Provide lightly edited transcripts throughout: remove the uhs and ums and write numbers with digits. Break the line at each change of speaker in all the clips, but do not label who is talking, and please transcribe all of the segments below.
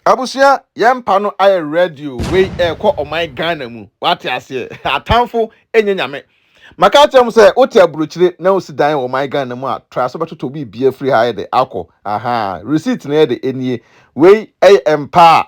Abusua, yɛn mpa no ayɛ ready o. Wei ɛrekɔ ɔman Ghana mu. Wate aseɛ? Atamfo ɛnyɛ Nyame. Maka kyerɛ mo sɛ wote aburokyire na wosi dan wɔ ɔman Ghana mu a, tra so bɛtotɔ biribi afiri ha yɛ de akɔ. Aha, receipt no yɛ de enie. Wei ɛyɛ mpa a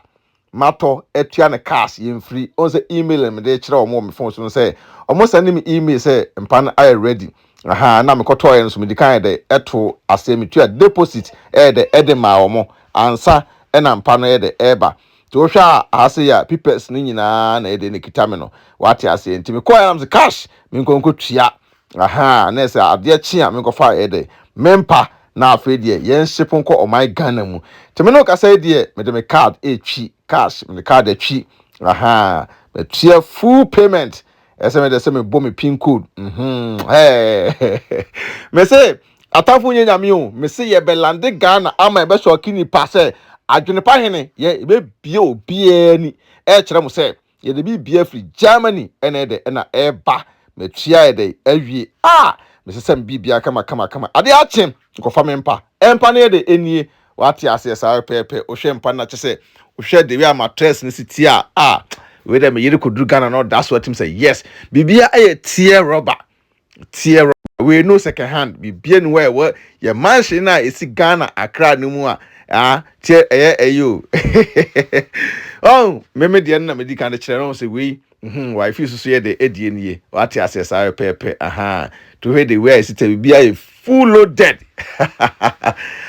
matɔ atua no cash. Yɛmfiri ɔn sɛ email na mede kyerɛ wɔn wɔ me phone so no sɛ wɔn send me email sɛ mpa no ayɛ ready. Aha, na mekɔtɔɔyɛ no so, mede kan yɛ dɛ ɛto aseɛ, metua deposit ɛyɛ dɛ ɛde maa wɔn ansa ɛna mpa no yɛ dɛ ɛɛba. Nti wohwɛ a, aha se yɛ a papers no nyinaa na yɛde ne kita me no. Wate aseɛ? Nti mekɔɔ yɛ nam sɛ cash menkɔ tua. Aha, na ɛsɛ adeɛ kye a menkɔfa yɛ dɛ mempa na afei deɛ yɛn ship nkɔ ɔman Ghana mu. Nti me ne wo kasa yi deɛ, mede me card ɛretwi cash, mede card atwi. Aha, matua full payment. Ɛsɛ mede sɛ mebɔ me pin code. Ɛɛ, me se atamfo nyɛ Nyame o. Me se yɛbɛlande Ghana ama yɛbɛsɔ nipa sɛ adwenepa hene yɛ yɛbɛbie obiara ni ɛkyerɛ mo sɛ yɛde biribi afiri Germany ɛna ɛdɛ ɛna ɛɛba. Matua yɛ dɛ awie a mesesɛ me biribia kama kama kama. Adeɛ akye nkɔfa me mpa. Ɛmpa no yɛ de ɛnie. Wate aseɛ? Saa pɛɛpɛ. Wohwɛ mpa no na kyɛ sɛ wohwɛ de wei a mattress no si tie a wei dɛ meyere kɔduru Ghana na ɔda so atim sɛ yes, biribia ɛyɛ tear rubber, tear rubber. Wei no second hand biribia ni hɔ a ɛwɔ yɛ mansion a ɛsi Ghana Accra no mu a tear ɛyɛ ɛyɛ o. Ɔn meme deɛ no na medi kan de kyerɛ no sɛ wei wife soso yɛ de ɛdie nie. Wate aseɛ? Saa pɛɛpɛ. Aha, to hwɛ de wei a ɛsi tɛ, biribia yɛ full loaded.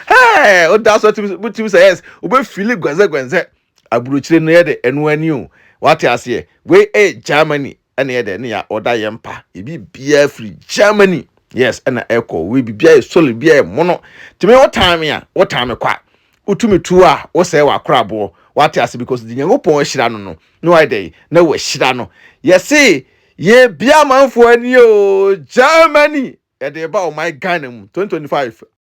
Hey, woda so wotumi sɛ yes, wobɛfili gwɛnsɛ aburokyire no yɛ de ɛno ani o. Wate aseɛ? Wei ɛyɛ Germany ɛna yɛ de ne yɛ ɔda yɛn mpa. Ebi biara firi Germany, yes, ɛna ɛkɔ. Wei biribiara yɛ solid, biara yɛ mono. Tumi wotan me a, wotan me kwa. Wotumi tu a wosɛe wɔ akoraboɔ. Wate ase? Because de Nyankopɔn ahyira no na wayɛ dɛ na wahyira no. Yɛse yɛbia amanfoɔ ani o. Germany yɛde ba ɔman Ghana mu 2025.